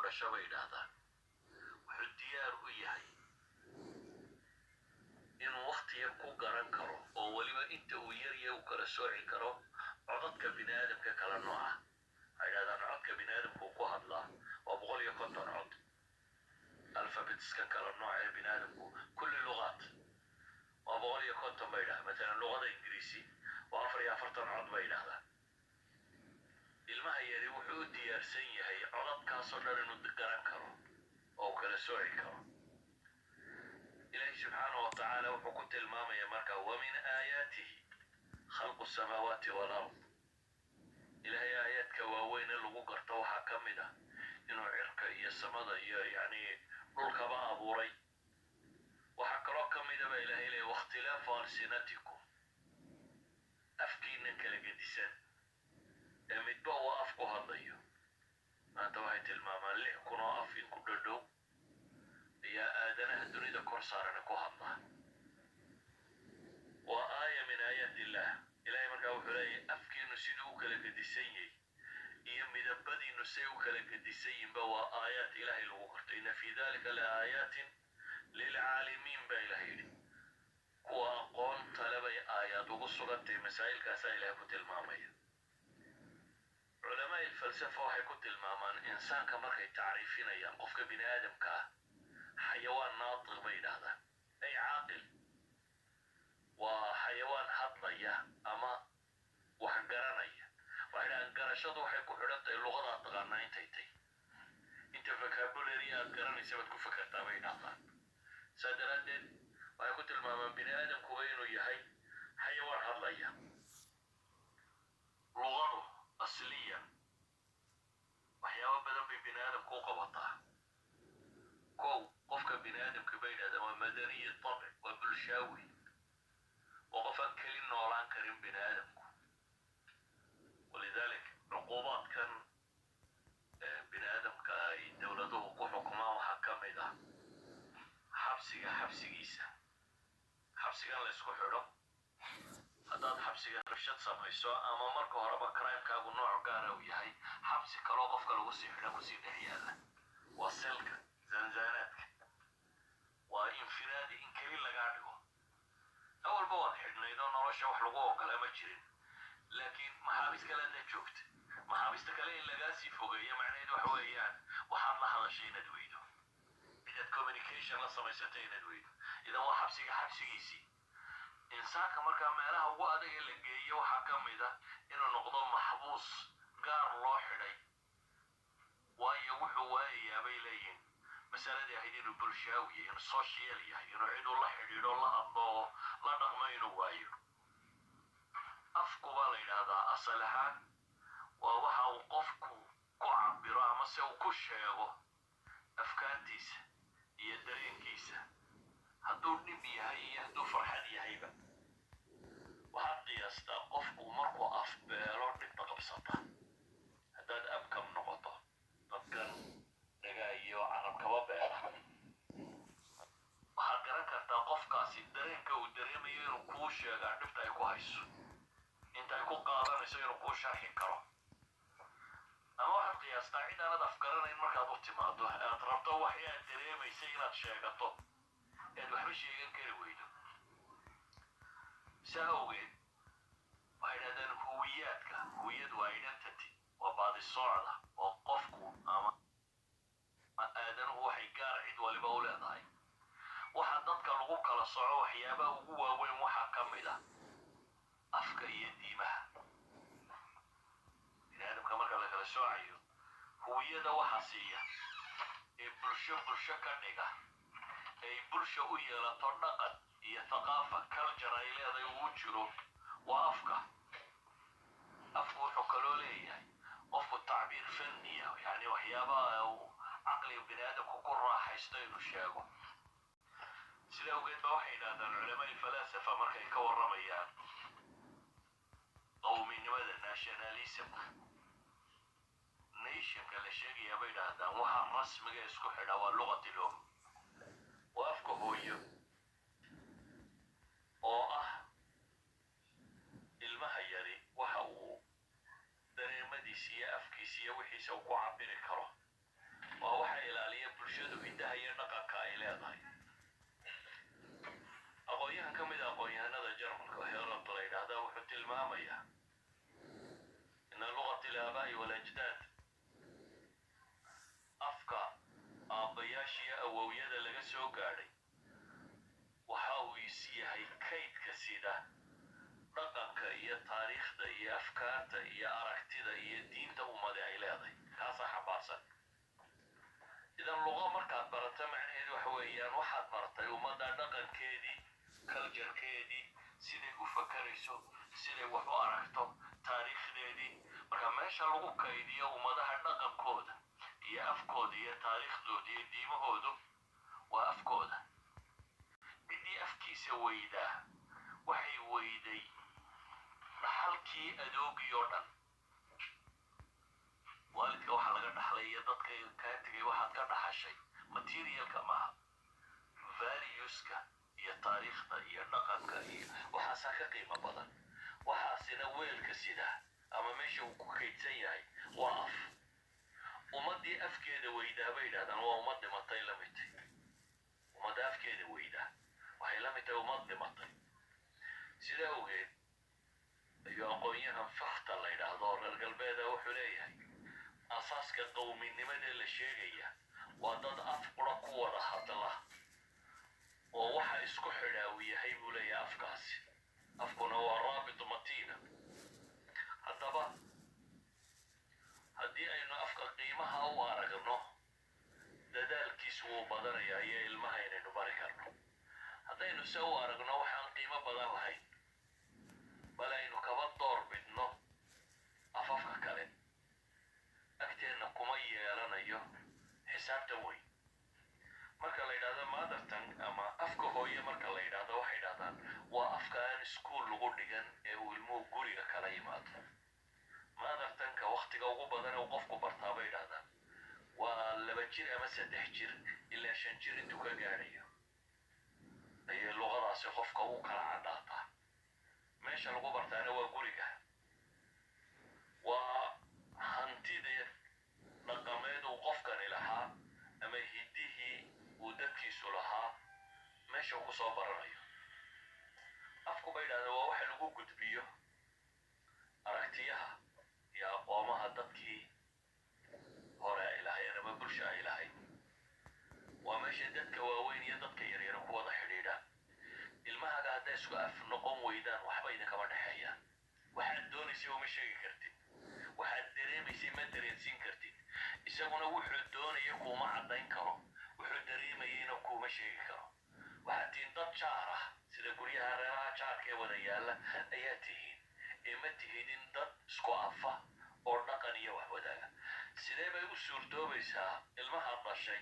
Dhasho bay yidhaahdaan, wuxuu diyaar u yahay inuu wakti yar ku garan karo, oo weliba inta uu yaryahay uu kala sooci karo codadka bini aadamka kala nooca. Waxay yidhahdaan codka bini aadamku uu ku hadlaa waa 150 cod, alphabetska kala nooca ee bini aadamku kulli luqaat waa 150 bay yidhahdaa. Matalan luqada Ingiriisi waa 44 cod bay yidhahdaa. Ilmaha yari wuxuu u diyaarsan yahay codadkaasoo dhan inuu garan karo oo uu kala sooci karo. Ilaahi subxaanahu wa tacaala wuxuu ku tilmaamaya marka: ومن آياته خلق السماوات والأرض. Ilaahay aayaadka waaweyn ee lagu garto waxaa ka mid ah inuu cirka iyo samada iyo yacni dhulkaba abuuray. Waxaa kaloo ka mida ba Ilahay leeya: واختلاف ألسنتكم, afkiinan kala gedisan ee midba uu af ku hadlayo. Maanta waxay tilmaamaan 6000 oo af in ku dhadhow ayaa aadanaha dunida kor saarana ku hadlaa. Waa آية من آيات الله. Ilahay markaa wuxuu leeyahay afkiinu siduu u kala gedisan yahay iyo midabadiinu say u kala gedisan yihinba waa aayaat Ilaahay lagu garto. إن في ذلك لآيات للعالمين baa Ilahay yidhi. Kuwa aqoonta le bay aayaad ugu sugantahay. Masaa'ilkaasaa Ilahay ku tilmaamaya. Culamaa ilfalsafa waxay ku tilmaamaan insaanka markay tacriifinayaan qofka bini aadamka ah, حيوان ناطق bay yidhaahdaan, ay caaqil, waa xayawaan hadlaya ama wax garanaya. Waxay dhahaan garashadu waxay ku xidhan tahay luqadaad taqaanaa intay tay, inta vocabulary aad garanaysa baad ku fakertaa bay yidhahdaan. Saa daraaddeed waxay ku tilmaamaan bini aadamkuba inuu yahay xayawaan hadlaya. Luqadu asliyan waxyaabo badan bay bini aadamku u qabataa. Kow, qofka bini aadamka bay yidhahdaan waa مدني الطبع, waa bulshaawi, waa qof aan keli noolaan karin bini aadamku. ولذلك cuquubaadkan bini aadamka ay dowladuhu ku xukumaan waxaa ka mid ah xabsiga xabsigiisa, xabsigan la isku xidho. Haddaad xabsiga rabshad samayso ama marka horeba crimekaagu nooc gaara uu yahay, xabsi kaloo qofka lagu sii xidha kusii dhex yaalla, waa selka zanzaanaadka, waa infiraadi, in keli lagaa dhigo. Awalba waad xidhnayd oo nolosha wax lagu ogola ma jirin, laakiin maxaabiis kale haddaad joogta, maxaabiista kale in lagaa sii fogeeyo. Macnaheedu waxa weeyaan waxaad la hadashay inaad weydo, inaad communication la samaysatay inaad weydo. Idan waa xabsiga xabsigiisii. Insaanka markaa meelaha ugu adag ee la geeyo waxaa ka mid ah inuu noqdo maxbuus gaar loo xidhay, waayo wuxuu waayayaa bay leeyihin masaladii ahayd inuu bulshaawi yahay, inuu social yahay, inuu cid uu la xidhiidho, la hadlo oo la dhaqmo inuu waayo. Afku baa la yidhaahdaa asal ahaan waa waxa uu qofku ku cabiro ama se uu ku sheego afkaantiisa iyo dareenkiisa, hadduu dhib yahay iyo hadduu farxad yahayba. Waxaad qiyaastaa qofku markuu afbeelo dhibta qabsata. Haddaad abkam noqoto, dadkan dhagaa iyo carabkaba beela, waxaad garan kartaa qofkaasi dareenka uu dareemayo inuu kuu sheegaa dhibta ay ku hayso, inta ay ku qaadanayso inuu kuu sharxi karo. Ama waxaad qiyaastaa cid aanad afgaranayn markaad u timaado, aad rabto waxi aad dareemaysay inaad sheegato, ead waxba sheegan kari weydo. Saa awgeed waxay idhahdaan huwiyaadka, huwiyad waa identity, waa baadisoocda oo qofku ama aadanuhu waxay gaar cid waliba u leedahay. Waxa dadka lagu kala soco waxyaabaha ugu waaweyn waxaa ka mid ah afka iyo diimaha. Bini aadamka marka la kala soocayo, huwiyada waxa siiya ee bulsho bulsho ka dhiga, ay bulsha u yeelato dhaqan iyo thaqaafa, culture ay leedahay uu jiro, waa afka. Afku wuxuu kaloo leeyahay qofku tacbiir fanniya, yani waxyaabaha uu caqliga bini aadamku ku raaxaysto inuu sheego. Sida awgeed ba waxay yidhahdaan culamaa falaasafa markay ka warramayaan qowminimada, nationalismka, nationka la sheegayaa, bay yidhaahdaan waxaa rasmiga isku xidha waa لغة الأم, waa afka hooyo, oo ah ilmaha yari waxa uu dareemadiisa iyo afkiisa iyo wixiisa uu ku cabiri karo. Waa Waxa ilaaliya bulshadu hiddaha iyo dhaqanka ay leedahay. Aqoon-yahan ka mid a aqoon-yahanada Jarmalka, Herold la yidhaahdaa, wuxuu tilmaamayaa إن لغة الآباء والأجداد, afka aabbayaashiyo awowyada laga soo gaadhay, waxa uu is yahay kaydka sida dhaqanka iyo taariikhda iyo afkaarta iyo aragtida iyo diinta ummadi ay leedahay, kaasaa xambaarsan. Idan luqo markaad barato, macnaheedu waxa weeyaan waxaad baratay ummadda dhaqankeedii, culture-keedii, siday u fakarayso, siday wax u aragto, taariikhdeedii. Marka meesha lagu kaydiyo ummadaha dhaqankooda iyo afkooda iyo taariikhdooda iyo diimahoodu waa afkooda. Ciddii afkiisa weydaa waxay weyday dhaxalkii adoogii oo dhan. Waalidka waxaa laga dhaxlay iyo dadka kaa tegay waxaad ka dhaxashay materialka maaha, valueska iyo taariikhda iyo dhaqanka iyo waxaasaa ka qiimo badan. Waxaasina weelka sida ama meesha uu ku kaydsan yahay waa af. Ummaddii afkeeda weydaa, bay yidhahdaan, waa ummad dhimatay la mid tahay. Ummadda afkeeda weydaa waxay la mid tahay ummad dhimatay. Sidaa awgeed ayuu aqoon-yahan Fichte la yidhaahdo oo reer galbeeda wuxuu leeyahay asaaska qowminimada la sheegaya waa dad af qura ku wada hadla oo waxa isku xidhaa uu yahay, buu leeyahay, afkaasi. Afkuna waa رابط متينة. Haddaba haddii aynu afka qiimaha u aragno, dadaalkiisu wuu badanayaa iyo ilmaha inaynu bari karno. Haddaynu se u aragno waxaan qiimo badan lahayn, bal aynu kaba door bidno afafka kale, agteenna kuma yeelanayo xisaabta weyn. Marka la yidhahdo mother tongue ama afka hooye marka la yidhahdo, waxay yidhahdaan waa afka aan iskuul lagu dhigan ee uu ilmuhu guriga kala yimaado. Mother tongue-ka waktiga ugu badan ee uu qofku bartaa, bay yidhahdaan, waa 2 jir ama 3 jir ilaa 5 jir intuu ka gaadhayo ayay luqadaasi qofka u kala cadhaataa. Meesha lagu bartaana waa guriga. Waa hantida dhaqameed uu qofkani lahaa ama hiddihii uu dadkiisu lahaa meesha uu kusoo baranayo. Afku, bay yidhahdeen, waa waxa lagu gudbiyo aragtiyaha iyo aqoomaha dadkii hore ay lahaayeen ama bulsha ay lahayd. Waa meesha dadka waaweyn iyo dadka yaryara ku wada xidhiidhaan. Ilmahaga hadday isku af noqon weydaan, waxba idinkama dhexeeyaan. Waxaad doonaysay uma sheegi kartid, waxaad dareemaysay ma dareensiin kartid, isaguna wuxuu doonaya kuuma caddayn karo, wuxuu dareemayeyna kuuma sheegi karo. Waxaad tihiin dad jaar ah, sida guryaha reeraha jaarka ee wada yaalla ayaa tihiin, ee ma tihidin dad isku afa oo dhaqan iyo wax wadaaga. Sidee bay u suurtoobaysaa ilmaha dhashay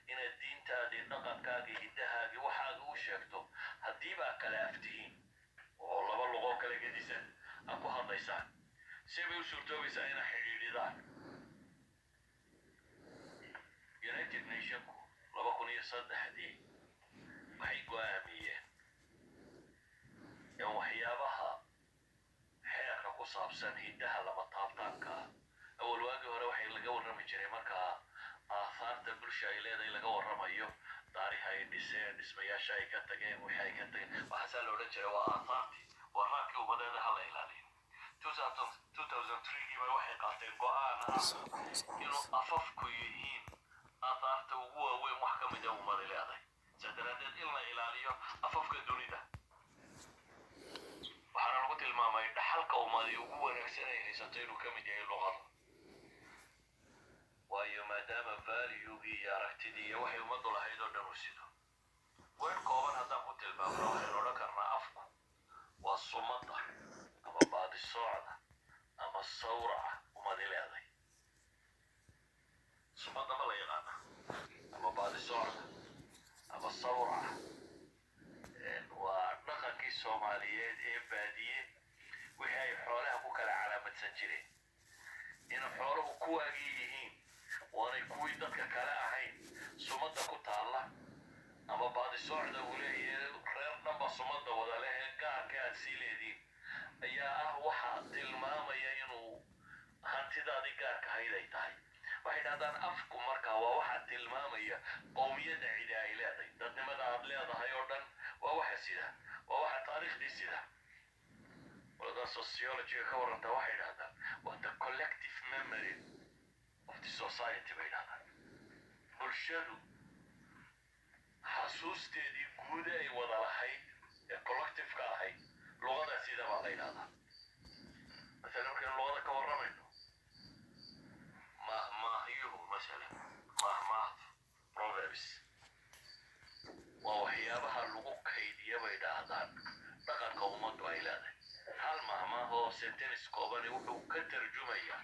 inaad diintaadii, dhaqankaagii, hiddahaagii, waxaaga u sheegto haddiibaa kale af tihiin oo laba luqoo kale gedisan aad ku hadlaysaan? Sidee bay u suurtoobaysaa inaad xidhiidhidaan? United Nationku 2003-dii waxay go'aamiyeen in waxyaabaha xeerka ku saabsan hiddaha lama taabtaanka ah. Awal waagii hore waxay laga warrami jiray, markaa aahaarta bulsha ay leedahay laga warramayo, daariha ay dhiseen, dhismayaasha ay ka tageen, wixii ay ka tageen, waxaasaa la odhan jiray waa aahaartii, waa raadkii ummadeeda, hala ilaaliyo. 2003-gii bay waxay qaateen go'aan ah inuu afafku yihiin aahaarta ugu waaweyn wax ka mid a ummada leedahay, saa daraaddeed in la ilaaliyo afafka dunida. Waxaana lagu tilmaamay dhaxalka ummadi ugu wanaagsan ay haysato inuu ka mid yahay luqada, waayo maadaama valuegii iyo aragtidii iyo waxay ummaddu lahayd oo dhan u sido. Weer kooban haddaan ku tilmaamno, waxaynu odhan karnaa afku waa sumadda ama baadisoocda ama sawraca ummadi leedahay. Sumadda ma la yaqaana ama baadisoocda ama sawraca? Waa dhaqankii Soomaaliyeed ee baadiye wixii ay xoolaha ku kala calaamadsan jireen, in xooluhu kuwaagii yihiin waanay kuwii dadka kale ahayn. Sumadda ku taalla ama baadisoocda uu leeyahay reer dhanba, sumadda wada leh ee gaarka aad sii leediin ayaa ah waxaa tilmaamaya inuu hantidaadii gaarka ahayd ay tahay. Waxay dhahdaan Yidhahdaan afku markaa waa waxa tilmaamaya qowmiyadda cidi ay leedahay, dadnimada aad leedahay oo dhan waa waxa sida, waa waxa taariikhdii sida. Qoladan sociologyga ka warrantaa waxay yidhahdaan waa the collective memory of the society bay yidhahdaan. Bulshadu xasuusteedii guud ay wada lahayd ee collectiveka ahayd luqadaa sida baa la yidhahdaa. Masalan, markaynu luqada ka warramayno, maahmaahyuhu, masalan maahmaahdu, proverbs, waa waxyaabaha lagu kaydiya bay dhahdaan dhaqanka ummaddu ay leedahay. Hal mahmaah oo sentence koobani wuxuu ka tarjumayaa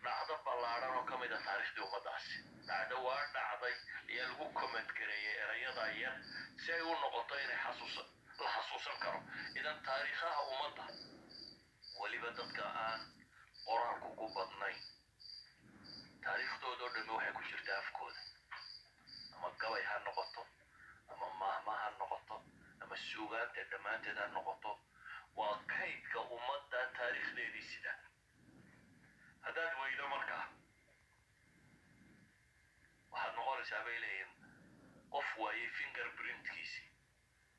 dhacdo ballaadhan oo ka mid ah taariikhdii ummaddaasi. Dhacdo waa dhacday ayaa lagu comment gareeyay erayada yar si ay u noqoto inay xasuusa la xasuusan karo. Idan taariikhaha ummadda, weliba dadka aan qoraalku ku badnayn, taariikhdooda oo dhammi waxay ku jirtaa afkooda, ama gabay ha noqoto, ama maahma ha noqoto, ama suugaanta dhammaanteed ha noqoto. Waa kaydka ummadda taariikhdeedii sida. Haddaad weydo markaa, waxaad noqonaysaa, bay leeyihin, qof waayey fingerprintkiisii.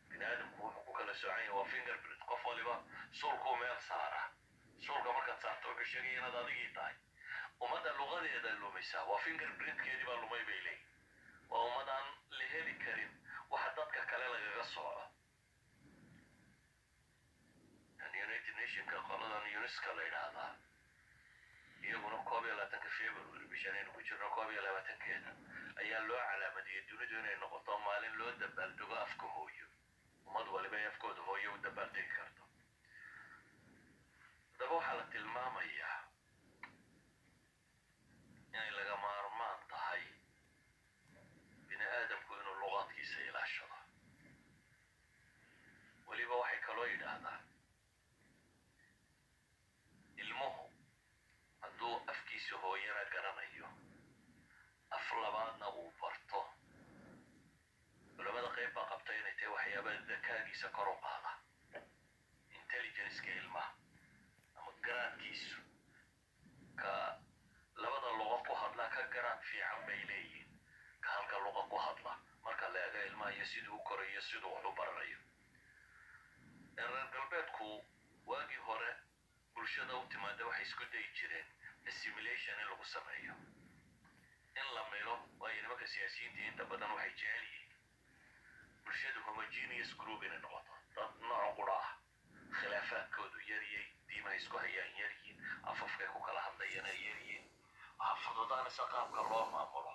Bini aadamku wuxuu ku kala soocan yahay waa fingerprint. Qof waliba suulkuu meel saaraa. Suulka markaad saarto, wuxuu sheegaya inaad adigii tahay. Ummadda luqadeeda lumaysaa waa fingerprintkeedii baa lumay, bay leeyihin. Waa ummad aan la heli karin waxa dadka kale lagaga sooco. United Nationka, qoladan UNESCO la yidhaahdaa, iyaguna 21-ka February, bishan aynu ku jirno 21-keeda, ayaa loo calaamadiyey dunidu inay noqoto maalin loo dabaaldego afka hooyo, ummad waliba ay afkooda hooyo u dabaaldegi karto. Haddaba waxaa la tilmaamayaa inay laga maarmaan tahay bini aadamku inuu luqaadkiisa ilaashado. Weliba waxay kaloo yidhaahdaan, ilmuhu hadduu afkiisa hooyana garanayo, af labaadna uu barto, culamada qayb baa qabta inay tahay waxyaabaa dakaagiisa kor u qaada, intelligenceka ilmaha ama garaadkiisu. Ka labada luqo ku hadla ka garaad fiican, bay leeyihiin, ka halka luqo ku hadla, marka la eego ilmaha iyo siduu u korayo, siduu wax u baranayo. Reer galbeedku waagii hore bulshada u timaada waxay isku dayi jireen assimilation in lagu sameeyo, in la milo, waayo nimanka siyaasiyiinta inta badan waxay jecel yihiin bulshadu homogeneous group inay noqoto, dad nooc qura ah, khilaafaadkoodu yaryay, diimaha isku hayaan yaryihiin, afafkay ku kala hadlayaan ay yaryihiin. Waxaa fududaanaysa qaabka loo maamulo.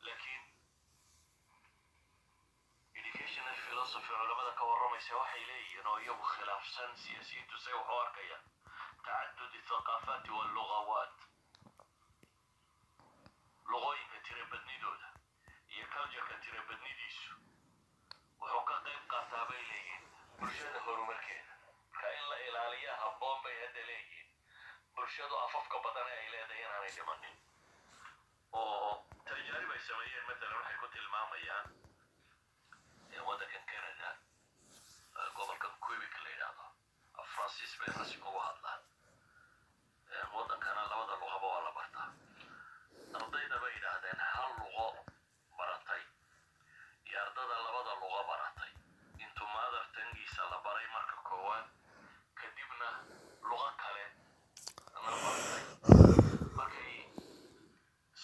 Laakiin educational philosophy culamada ka warramaysa waxay leeyihiin, oo iyagu khilaafsan siyaasiyiintu say wax u arkayaan, tacadud athaqaafaati wallugawaat, luqooyinka tirabadnidooda iyo cultureka tirabadnidiisu wuxuu ka qayb qaataa, bay leeyihiin, bulshada horumarkeeda. Marka in la ilaaliya habboon, bay hadda leeyihiin, bulshadu afafka badan ee ay leedahay inaanay dhimanin. Oo tajaarib ay sameeyeen, matalan, waxay ku tilmaamayaan waddankan Canada, gobolkan Quebec la yidhaahdo, af Faransiis bay rasmi ugu hadlaan. Waddankana labada luqaba waa la bartaa. Ardayda, bay yidhaahdeen, hal luqo baratay iyo ardada labada luqo baratay, intuu mother tongueiisa la baray marka koowaad, kadibna luqo kale la bartay, markay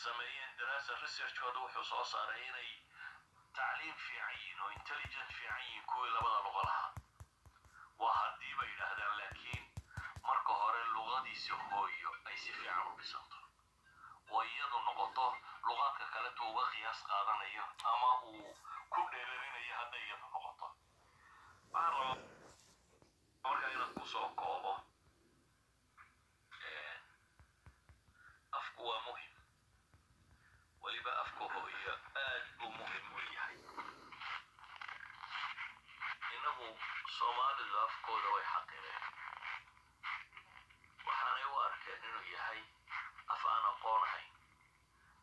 sameeyeen daraasa, researchkooda wuxuu soo saaray inay tacliim fiican yihiin oo intelligent fiican yihiin kuwii labada luqo lahaa. Waa haddii, bay yidhaahdaan, laakiin marka hore luqadiisa hooyo ay si fiican u dhisanto oo iyadu noqoto luqaadka kaleto uga qiyaas qaadanayo ama uu ku dheerarinayo hadday iyadu noqoto. Waxaan rabaa markaa inaan kusoo koobo, afku waa muhim, weliba afka hooyo aad buu muhim u yahay. Innagu Soomaalidu afkooda way xaqireen, waxaanay u arkeen inuu yahay af aan aqoon ahayn.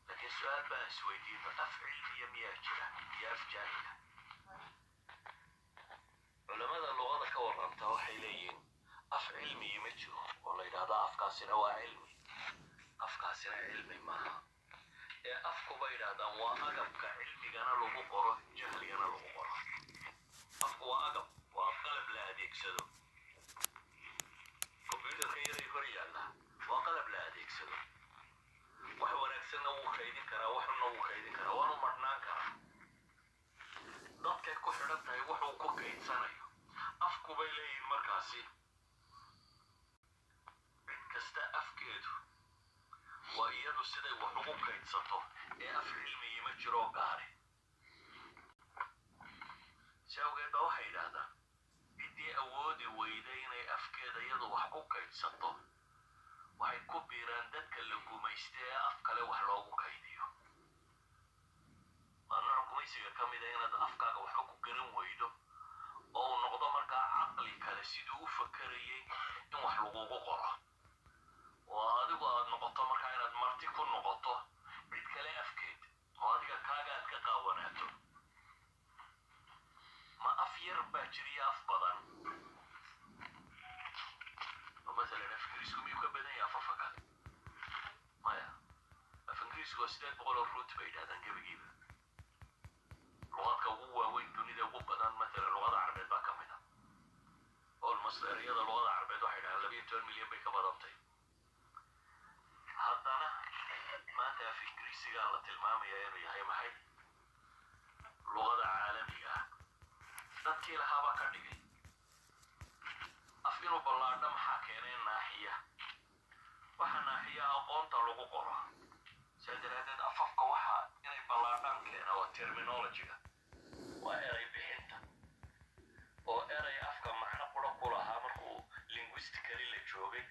Laakiin su-aal baan isweydiino: af cilmiya miyaa jira iyo af jaahila? Culamada luqada ka warramta waxay leeyihiin af cilmiyi ma jiro oo la yidhahdo afkaasina waa cilmi. Afkaasina cilmi maaha ee afku bay yidhaahdaan waa agabka cilmigana lagu qoro, jahligana lagu qoro. Afku waa agab, waa qalab la adeegsado. Kombyuutarka yaray hor yaalla waa qalab la adeegsado. Wax wanaagsanna wuu kaydin karaa, waxunna wuu kaydin karaa, waanu marhnaan karaa. Dadkay ku xidhan tahay wuxuu ku kaydsanayo. Afku bay leeyihiin markaasi cid kasta afkeedu waa iyadu siday wax ugu kaydsato ee af cilmigii ma jiroo gaare. Si awgeed baa waxay yidhaahdaan ciddii awoodi weyda inay afkeeda iyadu wax ku kaydsato waxay ku biiraan dadka la gumaysta ee af kale wax loogu kaydiyo. Waa nooc gumaysiga ka mida inaad afkaaga waxba ku garan weydo oo uu noqdo markaa caqli kale siduu u fakerayay in wax lagugu qoro, oo adigu aad noqoto markaa inaad marti ku noqoto cid kale afkeed oo adiga kaaga aad ka qaawanaato. Ma af yar baa jiriya af badan? Oo masalan af Ingiriisku miyuu ka badan yahay afafa kale? Maya. Af Ingiriisku waa 800 oo root bay yidhahdaan gebigiiba. Luqadka ugu waaweyn dunida ugu badan, matalan luqada Carbeed baa ka mid ah. Almost ereyada luqada Carbeed waxay dhahaan 12 milyan bay ka badantay. Haddana maanta af Ingiriisigaa la tilmaamayaa inuu yahay maxay? Luqada caalamiga ah. Dadkii lahaabaa ka dhigay. Af inuu ballaadho maxaa keenay? Naaxiya. Waxa naaxiya aqoonta lagu qoro. Sidaa daraaddeed afafka waxa inay ballaadhaan keena waa terminology-ga, waa eray bixinta, oo eray afka macno qura ku lahaa markuu linguistically la joogay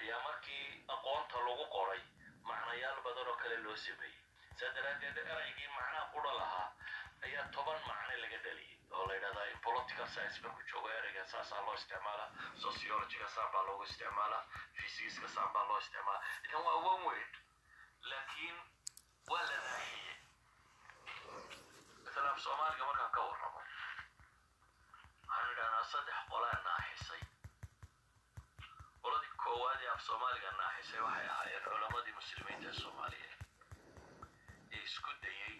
ayaa markii aqoonta lagu qoray macnayaal badan oo kale loo sameeyey. Saa daraaddeed eraygii macnaha qura lahaa ayaa 10 macne laga dhaliyay, oo la yidhahdaa in political science markuu joogo ereyga saasaa loo isticmaalaa, sociology-ga saan baa loogu isticmaalaa, physics-ka saan baa loo isticmaalaa. Idan waa one word, laakiin waa la naaxiyey. Masalan af Soomaaliga markaan ka warramo waxaanu idhahnaa saddex qolaa naaxisay. Qoladii koowaad ee af Soomaaliga naaxisay waxay ahaayeen culamadii Muslimiinta ee Soomaaliyeed ee isku dayey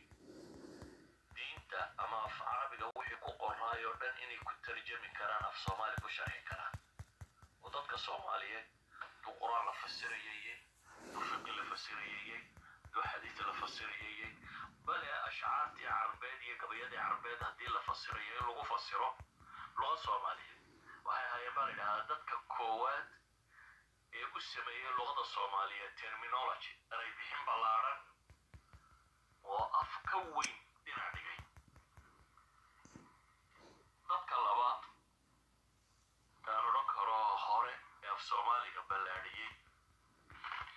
diinta ama af Carabiga wixii ku qoraay oo dhan inay ku tarjami karaan, af Soomaali ku sharxi karaan, oo dadka Soomaaliyeed duu Qur-aan la fasirayayey, duu fiqi la fasirayayey, duu xadiis la fasirayayey, bale ashcaartii Carbeed iyo gabayadii Carbeed haddii la fasirayo in lagu fasiro luqad Soomaaliyeed. Waxay ahaayeen baa la yidhahdaa dadka koowaad ee u sameeyey luqada Soomaaliyeed terminology, eray bixin ballaaran oo af ka weyn dhinac dhigay. Dadka labaad aan odhan karo hore ee af Soomaaliga ballaadhiyey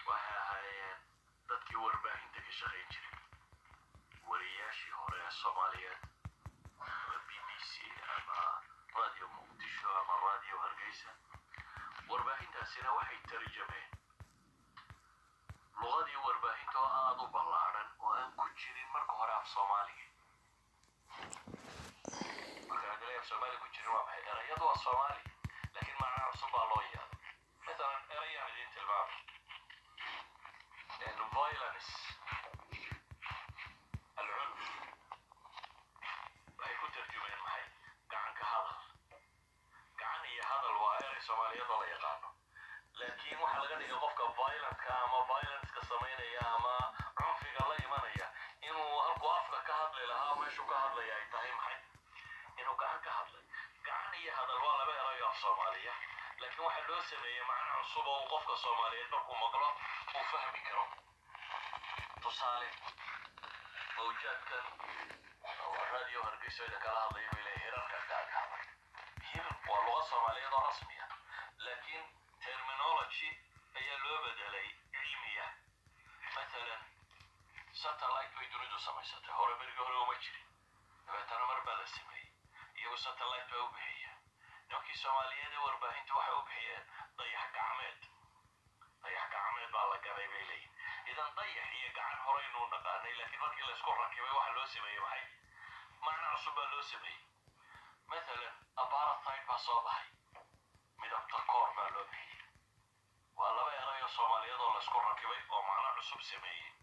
waxay ahaayeen dadkii warbaahinta ka shaqayn jiray, wariyaashii hore ee Soomaaliyeed, ama BBC ama Radio Muqdisho ama Radio Hargeysa. Warbaahintaasina waxay tarjameen luqadii warbaahinta oo aada u ballaadhan oo aan ku jirin marka hore af Soomaaliga. Marka hadii af Soomaaliga ku jirin waa maxay? Erayadu waa Soomaali, laakiin macna cusub baa loo yeelay. Matalan erayaan idiin tilmaamay: violence, العنف. Waxay ku tarjumeen maxay? Gacanka hadal. Gacan iyo hadal waa eray Soomaaliyeed oo la yaqaano, laakiin waxaa laga dhigay qofka violent-ka ama violence-ka samaynaya ama cunfiga la imanaya inuu halkuu afka ka hadli lahaa meeshuu ka hadlaya ay tahay maxay? Inuu gacan ka hadlay. Gacan iyo hadal waa laba erayo af Soomaaliya, laakiin waxaa loo sameeyey macno cusub oo uu qofka Soomaaliyeed markuu maqlo uu fahmi karo. Tusaale, mawjaadkan waa Radio Hargeysa idin kala hadlaya bay leeyahay, hirarka gaagaaban. Hir waa luqad Soomaaliyeed oo rasmi ah, laakiin terminology ayaa loo bedelay cilmiya. Matalan satellite bay dunidu samaysatay, hore berigi hore uma jirin, dabeetana mar baa la sameeyey. Iyagu satellite bay u bixiyeen. Nimankii Soomaaliyeed ee warbaahinta waxay u bixiyeen dayax gacmeed. Dayax gacmeed baa la garay bay leeyihin. Idan dayax iyo gacan horeynuu naqaanay, laakiin markii laysku rakibay waxa loo sameeyey maxay? Macno cusub baa loo sameeyey. Matalan apartheid baa soo baxay, midabta koor baa loo bixiyey. Waa laba erayo. Soomaaliyeed oo laysku rakibay oo macno cusub sameeyey.